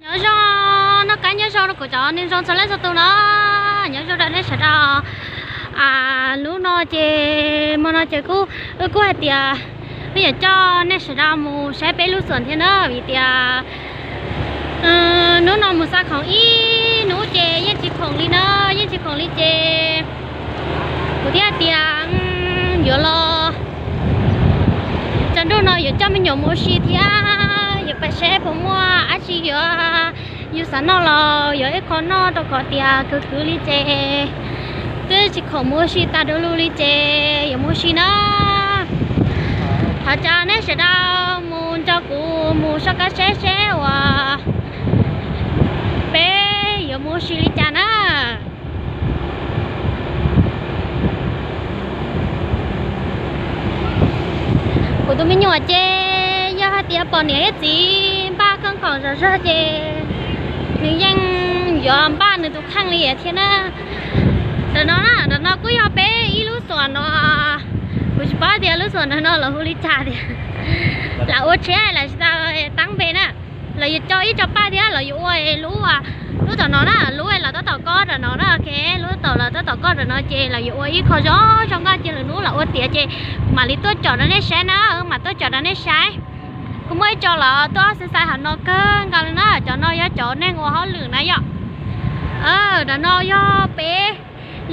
Nyob zoo, noj qab nyob zoo rau kuv cov neeg zoo txhua leej txhua tus no. Nyob zoo rau nej sawv daws. Hnub no ces, hmo no ces kuj, wb kuj hais tias wb yuav coj nej sawv daws mus saib peb lub xyuam thiab na, vim tias hnub no mus xa khoom ib hnub ces yeej tsis khoom li na, yeej tsis khoom li ces kuv thiaj tias yuav los, tsaus ntuj no yuav coj me nyuam mus ua si thiab, yuav pais saib puas muaj dab tsi yuav, yus xav noj los yuav ib qho noj rau qhov tias khwv khwv li ces twb tsis khoom mus ua si tas du lug li ces yuav mus ua si na. Thov caw nej sawv daws mus nrog kuv mus soj qab saib seb uas peb yuav mus ua si li cas na. Kuv tus me nyuam ces yog hais tias pom niam thiab txiv npaj khoom zom zaws ces nws yeej yuav npaj nws tus kheej li thiab na. Ntawm no na, ntawm no kuj yog peb ib lub xyuam no, kuv tsis paub tias lub xyuam ntawm no lawv hu li cas tias, lam ua tsheb los tsis tau teeb npe na. Lawv yuav co ib co paj thiab lawv yuav ua lub, lub tom no na, lub los tab tom kob tom no na, ok, lub tom lawv tab tom kob tom no ces lawv yuav ua ib qho zoo zoo nkauj ces lwm hnub lawv ua tiav ces kuv mam li tuaj tsom rau nej saib na, mam tuaj tsom rau nej saib. Kuj muaj ib co los tuaj ob xees xais hauv no kawg nkaus li na, cov no yog cov neeg ua hauj lwm na yom. Ntawm no yog peb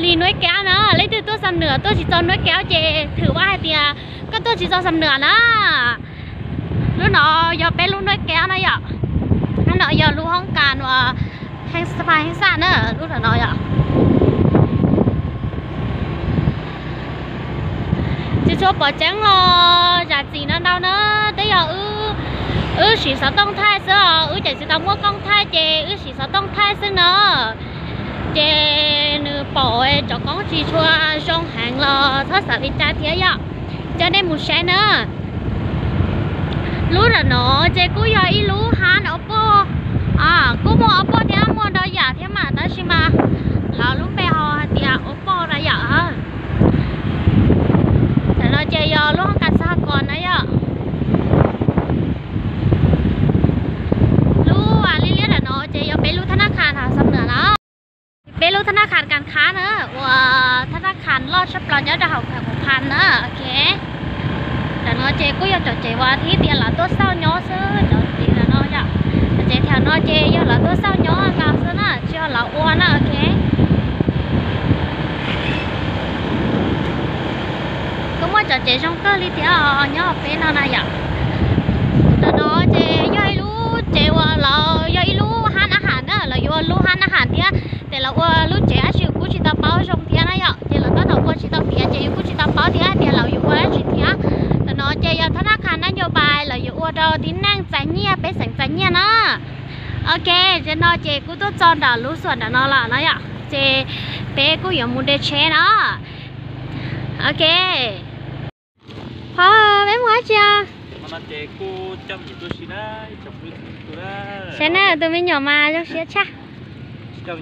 li nueb kav na, leej twg tuaj Xam Nuam tuaj tsis txog nueb kav ces thwm vaj hais tias koj tuaj tsis txog Xam Nuam na. Lub no yog peb lub nueb kav na yom. Lub no yog lub hoob kas uas heej xaj na, lub no yom. Tsis tshua pom tseeb los zam txim no ntau na, twb yog wb siv xov tooj thaij xwb os, wb tseem tsis tau muab koob thaij ces wb siv xov tooj thaij xwb no. Ces nws pom tsov koob tsis tshua zoo heev los txhob xav li cas thiab yom. Coj nej mus saib na. Lub nram no ces kuj yog ib lub hab Oppo, kuj muaj Oppo thiab muaj ntau yam thiab mas tab sis mas lawv lub npe ho hais tias Oppo na yom. Tam no ces yog lub hoob kas xav kos na yom. Lub liab liab nram no ces yog peb lub thab nab khas hauv Xam Nuam na. Peb lub thab nab khas Kas Khab na, uas thab nab khas loj tshaj plaws nyob rau hauv Kham Pha na, ok. Tam no ces kuj yog cov tsev uas thiaj tias lawv tuaj xauj nyob xwb, cov tsev no yom. Cov tsev thaum no ces yog lawv tuaj xauj nyob nkaus xwb na, tsis yog lawv ua na, ok. Kuj muaj cov tsev zoo kawg li thiab nyob peb no na yom. Tam no ces yog ib lub tsev uas lawv yog ib lub hab nab khas na, lawv yuav ua lub hab nab khas thiab. Ces lawv ua lub tsev dab tsi kuj tsis tau paub zoo thiab na yom, ces lawv tab tom ua tsis tau tiav ces yus kuj tsis tau paub thiab tias lawv yuav ua dab tsi thiab. Tam no ces yog thab nab khas Nab Ncuas Pais lawv yuav ua rau tib neeg txais nyiaj, peb xeem txais nyiaj na. Ok, tam no ces kuj tuaj txog nram lub xyuam nram no lawm no yom, ces peb kuj yuav mus de tsheb no. Ok. Qhov peb mus dab tsi os? Saib na, tus me nyuam mas zoo siab tshaj. Yog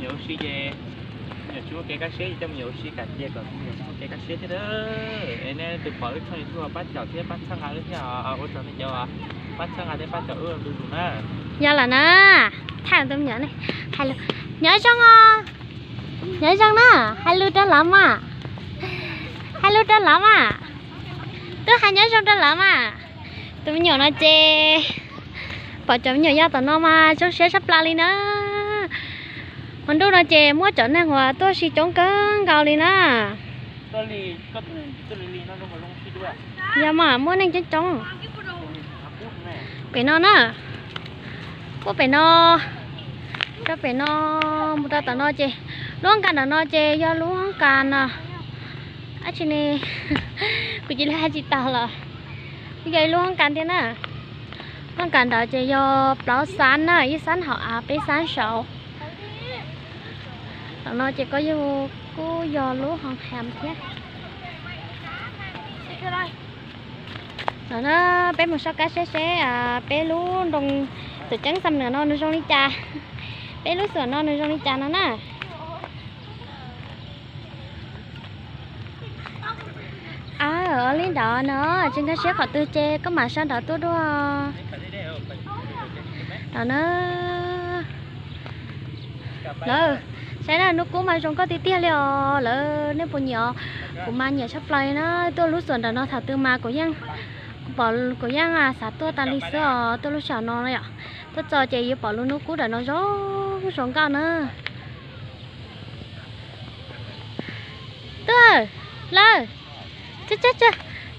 lawm na, thaij tus me nyuam ne, nyob zoo os, nyob zoo na, hais lus rau lawv mas, hais lus rau lawv mas, twb hais nyob zoo rau lawv mas. Tus me nyuam no ces, pom cov me nyuam yau tom no mas zoo siab tshaj plaws li na. Hmo ntuj no ces muaj cov neeg uas tuaj si coob kawg nkaus li na. Yog mas muaj neeg coob coob. Pem no na, muaj pem no, rau pem no, mus rau tom no ces, lub hoob kas ntawm no ces yog lub hoob kas no. Dab tsi ne, kuv cia li hais tsis tau lawm. Kuj yog ib lub hoob kas thiab na. Hoob kas ntawd ces yog plaub xab na, ib xab hauv av peb xab saud. Tom no ces kuj yog, kuj yog lub hoob kas thiab. No na, peb mus soj qab saib seb peb lub nroog Tuam Ceeb Xam Nuam no nws zoo li cas, peb lub xyuam no nws zoo li cas no na. Aw, li ntawd no, tsis nkag siab qhov twg ces koj mam sawv ntawd tuaj dua. No na, Lawv, saib na, hnub qub mas zoo nkauj tiag tiag li os lawv, nej puas nyiam os? Kuv mas nyiam tshaj plaws li na. Tuaj lub xus nram no thaum twg mas kuv yeej, kuv pom kuv yeej xav tuaj tas li xwb os. Tuaj lub sij hawm no yom, tuaj txog ces yuav pom lub hnub qub nram no zoo, zoo nkauj na. Tuaj, lawv,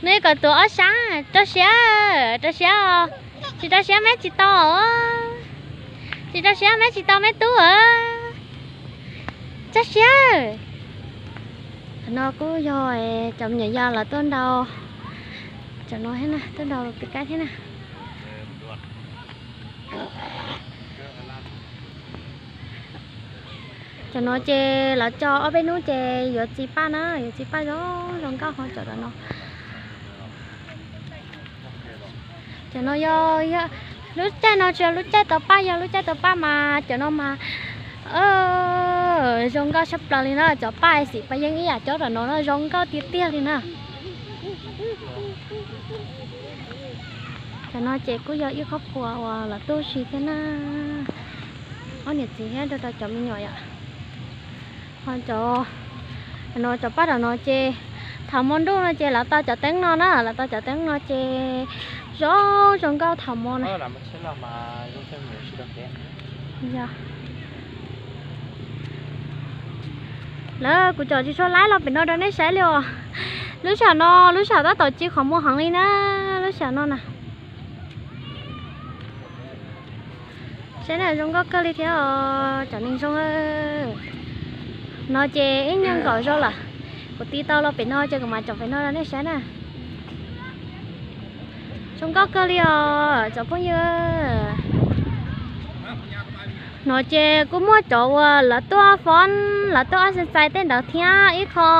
nws kom tuav ob sab, rau siab, rau siab os. Tsis rau siab meb tsis tau, tsis rau siab meb tsis tau meb tub. Rau siab. Qhov no kuj yog cov me nyuam yaus los tuaj nrau, cov no thiab na, tuaj nrau pem kab thiab na. Cov no ces lawv cog ob peb hnub ces yuav txi paj na, yuav txi paj zoo, zoo nkauj hov cov no. Cov no yog, lub caij no tsis yog lub caij tau paj, yog lub caij tau paj mas cov no mas zoo nkauj tshaj plaws li na. Cov paj xim paj yeeb ib yam cov nram no na, zoo nkauj tiag tiag li na. Cov no ces kuj yog ib qhov phuas uas lawv tuaj ua si thiab na. Ob niam txiv thiab rau rau cov me nyuam yom. Ho cov, no cov paj nram no ces thaum hmo ntuj no ces lawv tau cov teeb no na, lawv tau cov teeb no ces zoo, zoo nkauj thaum hmo na. Lawv, kuv tsom tsis tshua laib los pem no rau nej saib li os. Lub sij hawm no, lub sij hawm tab tom tsis qhov muag heev li na, lub sij hawm no na. Saib na, zoo nkauj kawg li thiab os cov neeg zoo. No ces ib nyuag nkaum zaus lawm, kuv tiv tau los pem no ces kuv mam tsom pem no rau nej saib na. Zoo nkauj kawg li os cov phooj ywg. No ces kuj muaj cov uas lawv tuaj fob, lawv tuaj ob xees txais tej ntawd thiab ib qho.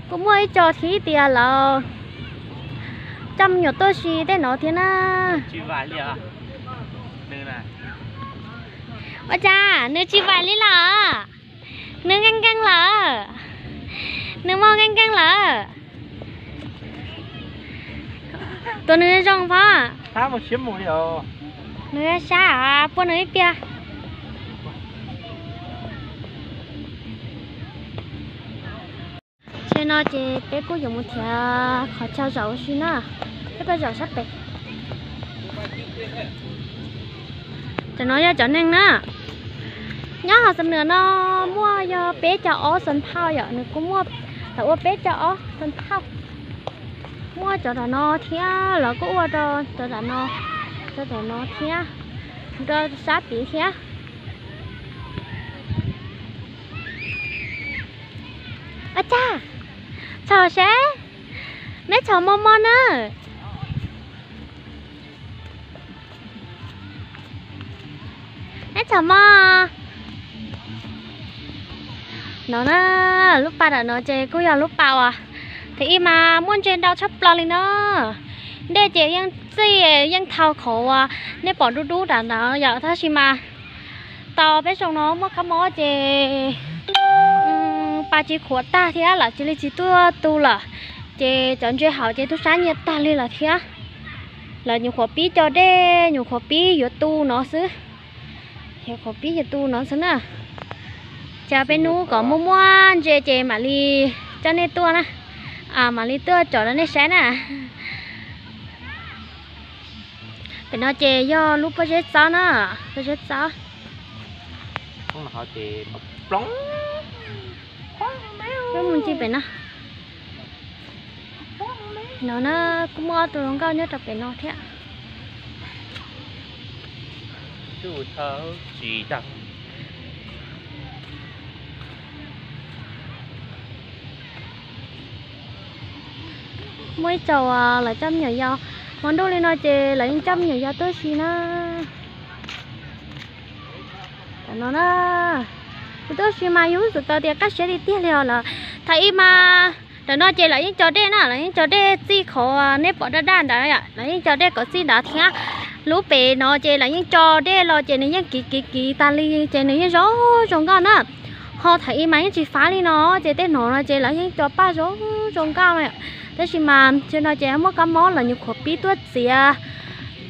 Kuj muaj ib co thiab tias lawv coj me nyuam tuaj si tej no thiab na. Ua cas nws tsis vais li lawm? Nws nkees nkees lawm. Nws mob nkees nkees lawm. Tus nws zoo phob. Nws sab, puab nws ib pliag. Tsheb no ces peb kuj yuav mus nrhiav qhov chaw zaum ua si na. Peb tuaj zaum sab pem. Cov no yog cov neeg na. Nyob hauv Xam Nuam no muaj yog peb caug ob xees phauj yom, nws kuj muaj tau ua peb caug ob xees phauj. Muaj cov tom no thiab, lawv kuj ua rau cov tom no, cov tom no thiab, rau sab tid thiab. Ua cas, txhom seb, neb txhom mos mos na. Neb txhom mos. No na, lub pas tom no ces kuj yog lub pas uas thaum ub mas muaj ntses ntau tshaj plaws li na. Ntej ces yeej txij yeej thau qhov uas nej pom dub dub nram ntawd yom, tab sis mas tau peb xyoo no muaj kab mob ces pas tsis khuam tag thiab lawv cia li tsis tuaj tu lawm, ces cov ntses hauv ces tub sab nyiaj tag li lawm thiab. Lawv nyuam qhuav pib co dej, nyuam qhuav pib yuav tu no xwb. Nyuam qhuav pib yuav tu no xwb na. Ces peb hnub kom muaj muaj ntses ces mam li coj nej tuaj na. Mam li tuaj tsom rau nej saib na. Pem no ces yog lub pob zeb txaub na, pob zeb txaub. Peb mus ncig pem no. No na, kuj muaj ob tug hluas nkauj nyob rau pem no thiab. Muaj ib txhia lawv coj me nyuam yaus, hmo ntuj li no ces lawv yeej coj me nyuam yaus tuaj si na. Tam no na, kuv tuaj si mas yus xav tau tias kaj siab tiag tiag li os lawm. Thaum ub mas ntawm no ces lawv yeej co dej na, lawv yeej co dej txij qhov nej pom daj daj ntawd, lawv yeej co dej kom txij ntawd thiab. Lub pem no ces lawv yeej co dej los ces nws yeej kiv kiv kiv tas li ces nws yeej zoo zoo nkauj na. Ho thaum ub mas yeej tsis fab li no ces tej no no ces lawv yeej co paj zoo zoo nkauj. Tab sis mas tam no ces muaj kab mob los nyuam qhuav pib tuaj txiav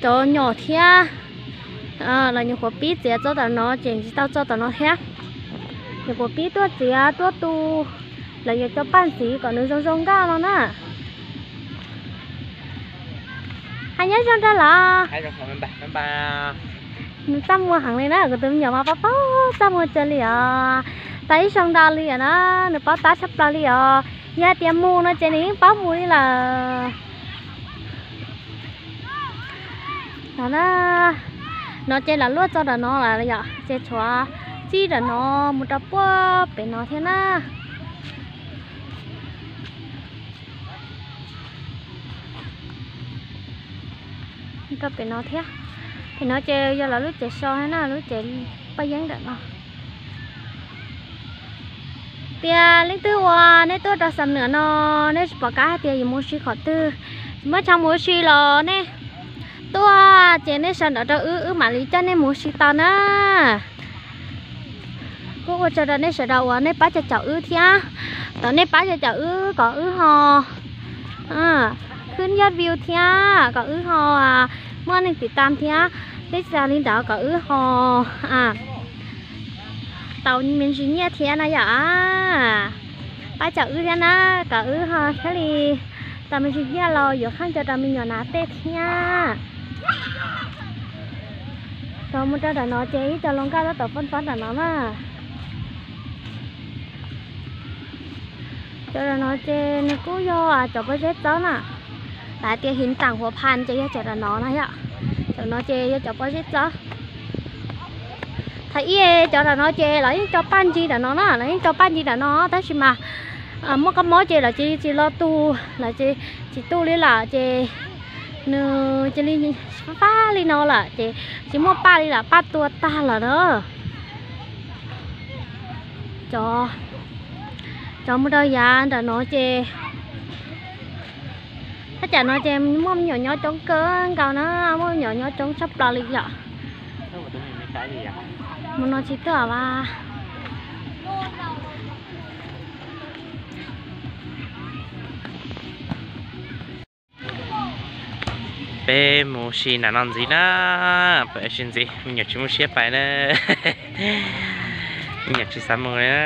cov nyom thiab, los nyuam qhuav pib txiav txog tam no ces tsis tau txog tam no thiab. Yog kuv pib tuaj txiav tuaj tu, lawv yuav coj paj ntxiv kom nws zoo zoo nkauj no na. Hais nyob zoo rau lawv. Nws txaj muag heev li na, kuv tus me nyuam mas paub paub txaj muag tsawg li os. Tau ib xyoo ntau li os na, nws paub tab tshaj plaws li os. Yog hais tias mus no ces nws yeej paub mus li lawm. No na, no ces lawv luaj txog nram no lawm yom, ces tshuav txij nram no mus rau puag pem no thiab na. Rau pem no thiab. Pem no ces yog lawv lub tsev so thiab na, lub tsev paj yeeb ntawm no. Tias leej twg uas nej tuaj rau Xam Nuam no, nej tsis pom qab hais tias yuav mus ua si qhov twg, tsis muaj chaw mus ua si los nej tuaj ces nej sau ntawv rau wb, wb mam li coj nej mus ua si tau na. Kuj ua tsaug rau nej sawv daws uas nej pab caum caum wb thiab. Thaum nej pab caum caum wb kom wb ho khwb yoj view thiab kom wb ho muaj neeg tiv tam thiab, thiab tsis tas li ntawd kom wb ho tau me ntsis nyiaj thiab na yom. Pab caum wb thiab na, kom wb ho thiaj li tau me ntsis nyiaj los yuav khaub ncaws rau me nyuam hnav tej thiab. Tau mus rau nram no ces ib co hluas nkauj tab tom poj ntxob nram no na. Cov nram no ces nws kuj yog cov pob zeb txob na. Lawv hais tias hiv tam huav phas ces yog cov nram no na yom. Cov no ces yog cov pob zeb txob. Thaum ub cov nram no ces lawv yeej cog paj ntsis nram no na, lawv yeej cog paj ntsis nram no tab sis mas muaj kab mob ces lawv cia li tsis lo tu, lawv tsis tu li lawm ces nws cia li fab li no lawm ces tsis muaj paj li lawm, paj tua tag lawm na. Cov, cov mus rau yav nram no ces, thaj tsam no ces muaj me nyuam nyob coob kawg nkaus na, muaj me nyuam nyob coob tshaj plaws li yom. Mus no tsis tuaj as. Peb mus ua si nram no ntxiv na, peb ua si ntxiv, me nyuam tsis muaj siab pais na. Me nyuam tsis xav mus li na,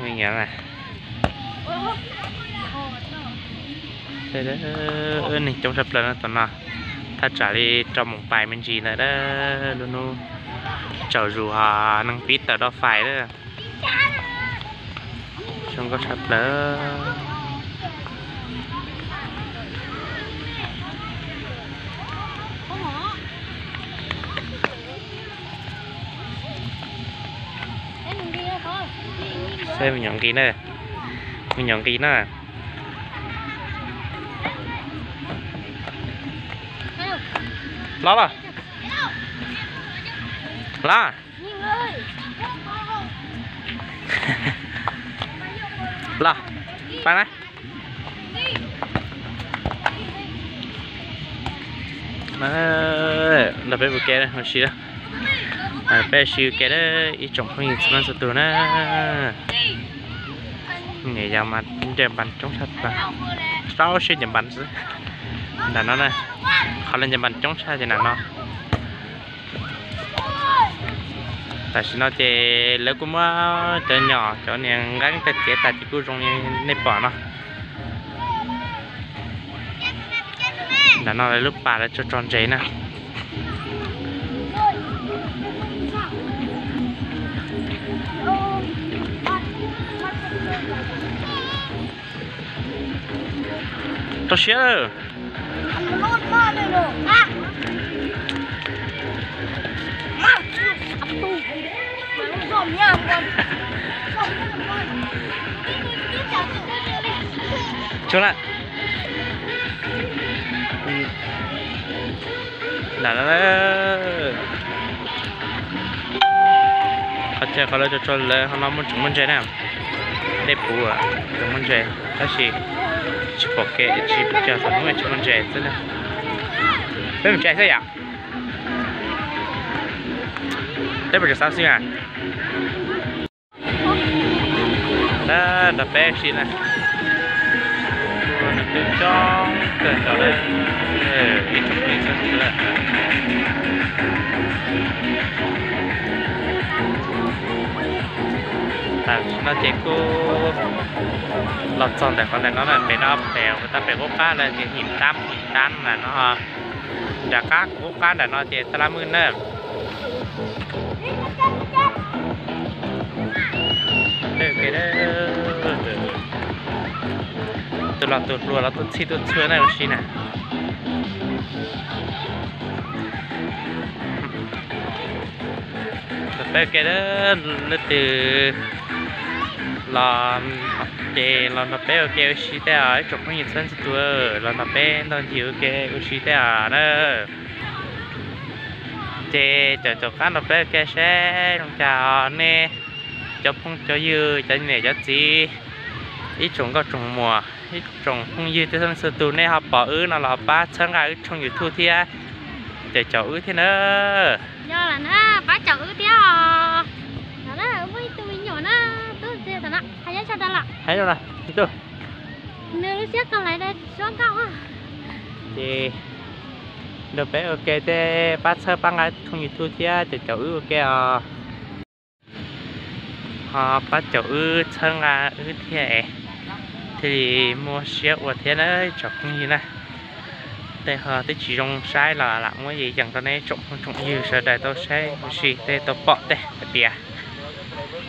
me nyuam na. Neeg coob tshaj plaws no tom no, thaj tsam li rau moos pais me ntsis ntawd, lub hnub tsaus zus ho neeg pib tawm do fais lawm. Zoo nkauj tshaj plaws. Saib me nyuam nqis na, me nyuam nqis na. Los los. Los. Los, pais na. Nrog peb ua ke ua si, peb ua si ua ke ib tsoom phooj ywg txhua leej txhua tus na. Niam yau mas ncaws npas coob tshaj plaws, rau siab ncaws npas xwb. Nram no na, qhov lawv ncaws npas coob tshaj ces nram no. Tam sim no ces lawv kuj muab cov nyom cov niag nqeeb tej txiav tas ces kuj zoo li nej pom no. Nram no lawv lub pas lawv tso tso ntses na. Rau siab lawm. Tsuag lawm. Lam lawm. Qhov chaw qhov lawv tso tso lawv ho no muaj tseem muaj ntses na. Tej puv tseem muaj ntses tab sis tsis pom kev tsis pom cag thaum hnub tsis muaj ntses xwb na. Peb mus tsev xwb yom. Peb mus tsev xwb na. Nrog peb si na. Nws twb coob kawg nkaus lawm. Ib tsoom phooj ywg txhua tus lawm. Tam sim no ces kuj los txog ntawm qhov ntawm no na, pem no pem tau pem qub qab lawm ces him tab him tab ntawm no. Nram qab qub qab ntawm no ces tab laj mwj na. Tus los tus hluas los tuaj txhij tuaj txhua na ua si na. Nrog peb ua ke, leej twg los ces los nrog peb ua ke ua si tej os, ib tsoom phooj ywg txhua leej txhua tus, los nrog peb ntau ncig ua ke ua si tej os na. Ces caum caum qab nrog peb ua ke seb zoo cas nej cov phooj cov ywg, cov niam cov txiv, ib tsoom nkauj tsoom muam, ib tsoom phooj ywg txhua leej txhua tus nej ho pom wb no los pab txhawb nqa wb tshooj YouTube thiab, caum caum wb thiab na. Yog lawm na, pab caum wb thiab os. Muaj ib tug me nyuam na, tub txi tam no, hais nyob tso da lawm. Hais no, tus nws lub siab koj lais da suab nkauj. Ces nrog peb ua ke tej, pab txhawb pab nqa tshooj YouTube thiab caum caum wb ua ke os. Ho pab caum wb txhawb nqa wb thiab es thiaj li muaj siab ua thiab na tsoom phooj ywg na. Tej ho twb tsis zoo saib los lam muab yees yees rau nej tsoom phooj tsoom ywg sawv daws tau saib ua si tej tau pom tej hais tias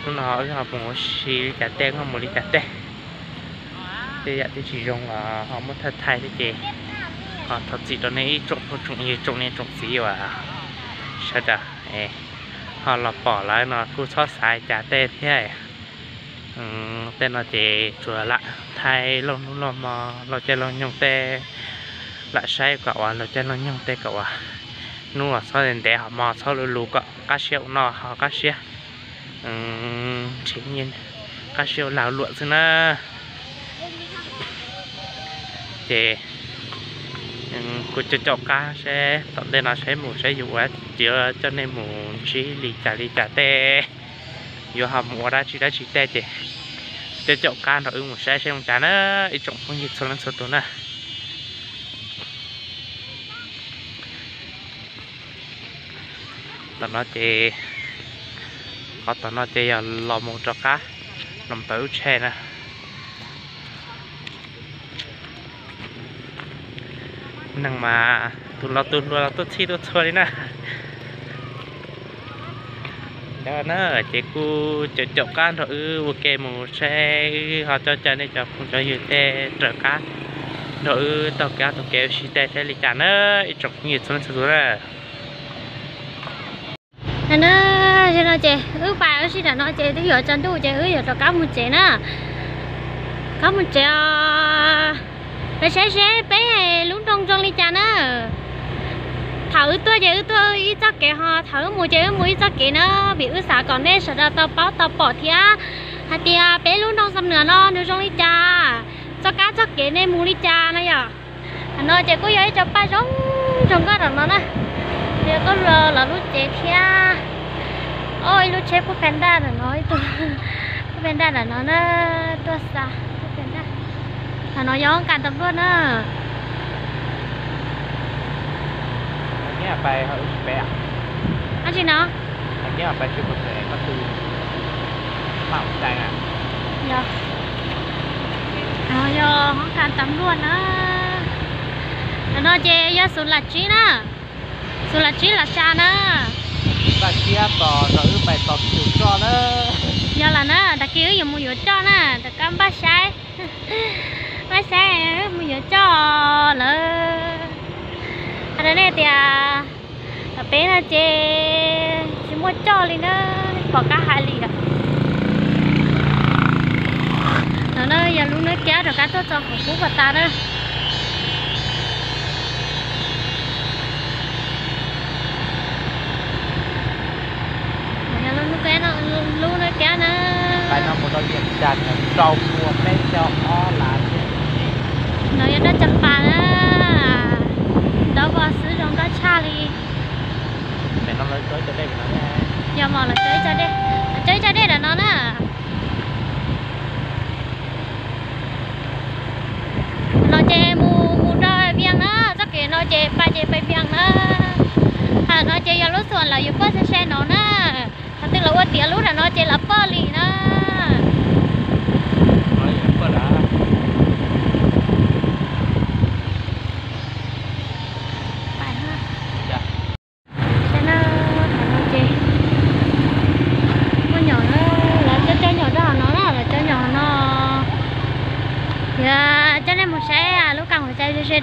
hnub no wb ho mus ua si li cas tej, wb ho mus li cas tej. Tej yam twb tsis zoo los ho muab thaij thaij thiab ces ho thov txim rau nej ib tsoom phooj tsoom ywg tsoom niam tsoom txiv uas sawv daws ho los pom lawm no kuj txhob xav cas tej thiab. Tej no ces tsuas lam thaij laug hnub laug hmo, laug caij laug nyoog tej, lam saib kom uas laug caij laug nyoog tej kom uas hnub los txhob ntev ntev, ho hmo txhob luv luv kom qab siab ua noj ho qab siab nrhiav nyiaj, qab siab ua lag luam xwb na. Ces kuv caum caum qab seb tom ntej no saib mus saib yuav ua, yuav coj nej mus ntsib li cas li cas tej, yuav ho mus ua dab tsi dab tsi tej ces caum caum qab nrog wb mus saib seb zoo cas na, ib tsoom phooj ywg txhua leej txhua tus na. Tom no ces, qhov tom no ces yog los mus rov qab, los mus tau lub tsheb na. Neeg mas tus los tus hluas los tuaj txhij tuaj txhua li na. Ntawd na, ces kuj caum caum qab nrog wb ua ke mus seb wb ho coj caw nej cov phooj cov ywg tej raws qab nrog wb taug kev taug kev ua si tej seb li cas na, ib tsoom phooj ywg txhua leej txhua tus na. Nim no ces wb pais ua si nram no ces twb yuav tsaus ntuj ces wb yuav rov qab mus tsev na. Rov qab mus tsev os. Peb saib seb peb lub nroog zoo li cas na. Thaum wb tuaj ces wb tuaj ib txoj kev, ho thaum wb mus ces wb mus ib txoj kev na, vim wb xav kom nej sawv daws tau paub tau pom thiab hais tias peb lub nroog Xam Nuas no nws zoo li cas, txoj kab txoj kev nej mus li cas na yom. Nim no ces kuj yog ib co paj zoo zoo nkauj nram no na, yog tuaj los lub tsev thiab. Ib lub tsheb Food Panda nram no, ib tug Food Panda nram no na, tuaj xa Food Panda. Nram no yog hoob kas tas npluaj na. Dab tsi no? Yog, yog hoob kas tas npluaj na. Nram no ces yog xus lam tsib na, xus lam tsib lam xya na. Yog lawm na, tag kis wb yuav mus yuav coj na, rov qab npaj saib, npaj saib wb mus yuav coj lawm. Hais rau nej tias tom peb no ces tsis muaj coj li na, pom qab hais li lawm. No na yog lub nab kab rov qab tuaj txog qhov qub pas tas na. Yog lub nab kab na. No yog dab Cam Pas na, ntov vos xwb zoo nkauj tshaj li. Yog mas lawv tso ib co dej, lawv tso ib co dej nram no na. No ces mus mus rau Vias na, txoj kev no ces pais ces pais Vias na. Hais no ces yog lub xus lawv yuav poj sai sai no na. Qhov twg lawv ua tiav lub nram no ces lawv poj li na.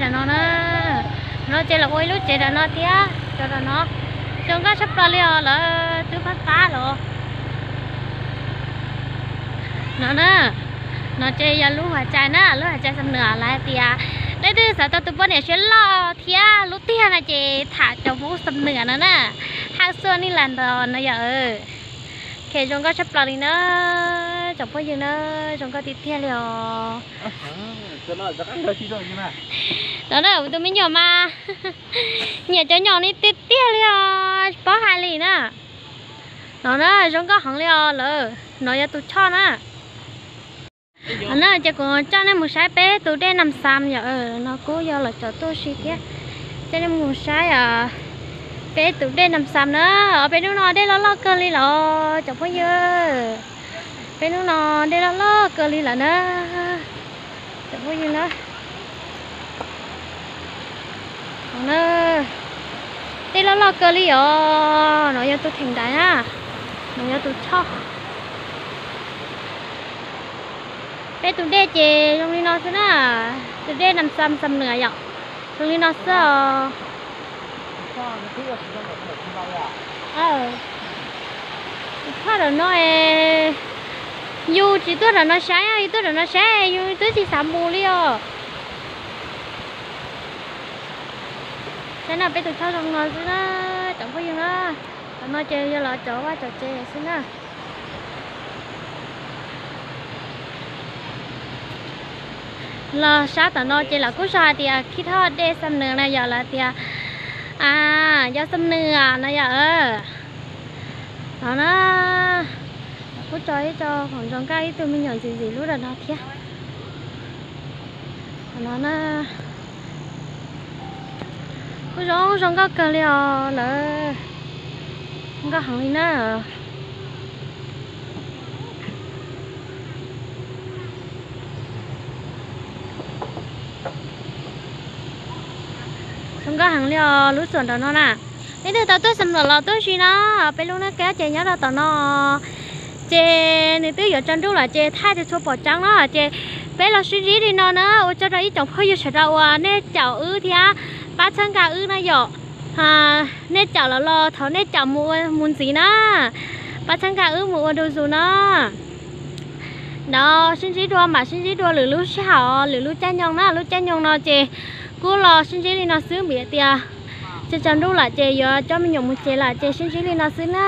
Tam no na, no ces los ua ib lub tsev ram no thiab, cov ram no zoo nkauj tshaj plaws li os, lawv twb fab fab los. No na, no ces yog lub hav tsaim na, lub hav tsaim Xam Nuam lawv hais tias leej twg xav tau tus poj niam siab loj thiab lub tiag no ces tham cov Hmoob Xam Nuam no na, haj xuaj nij las ntos no yom. Khe zoo nkauj tshaj plaws li na, tsoom phooj ywg na, zoo nkauj tiag tiag li os. No na, kuv tus me nyuam mas nyiam cov nyom ni tiag tiag li os, tsis paub hais li na. No na, zoo nkauj heev li os lawm, no yog tus choj na. No na ces kuv coj nej mus saib peb tus dej Nam Xam yom, no kuj yog los cov tuaj si thiab. Coj nej mus saib peb tus dej Nam Xam na, peb hnub no dej loj loj kawg li lawm cov phooj ywg. Peb hnub no dej loj loj kawg li lawm na, cov phooj ywg na. Dej loj loj kawg li os, no yog tus theem ntaiv na, no yog tus choj. Peb tus dej ces zoo li no xwb na, tus dej Nam Xam Xam Nuam yom, zoo li no xwb os. Tus choj ram no, yus tsis tuaj ram no saib, yus tuaj ram no saib yus twb tsis xav mus li os. Saib no peb tus choj zoo no xwb na, cov phooj ywg na. Tam no ces yog los cov vaj cov tsev xwb na. Los sab tom no ces lawv kuj sau hais tias Khib Thoj Dej Xam Nuam na yom, lawv tias yog Xam Nuam na yom. No na, kuj tso ib co hom ntsoov nkauj ib tug me nyuam ntxim ntxim lub ram no thiab. No na, kuj zoo zoo nkauj kawg li os lawm, nkauj heev li na. Zoo nkauj heev li os lub xuam nram no na. Leej twg tau tuaj Xam Nuam los tuaj si na, peb lub nab kab ces nyob rau tom no. Ces nws twb yuav tsaus ntuj lawm ces thaij tsis tshua pom tseeb na, ces peb los sib ntsib li no na, ua tsaug rau ib tsoom phooj ywg sawv daws uas nej caum wb thiab pab txhawb nqa wb na yom. Nej caum los los thaum nej caum mus ua mus ntxiv na, pab txhawb nqa wb mus ua du zus na. Nov sib ntsib dua mam sib ntsib dua lwm lub sij hawm, lwm lub caij nyoog na, lub caij nyoog no ces kuj los sib ntsib li no xwb vim tias tsaus ntuj lawm ces yuav coj me nyuam mus tsev lawm ces sib ntsib li no xwb na.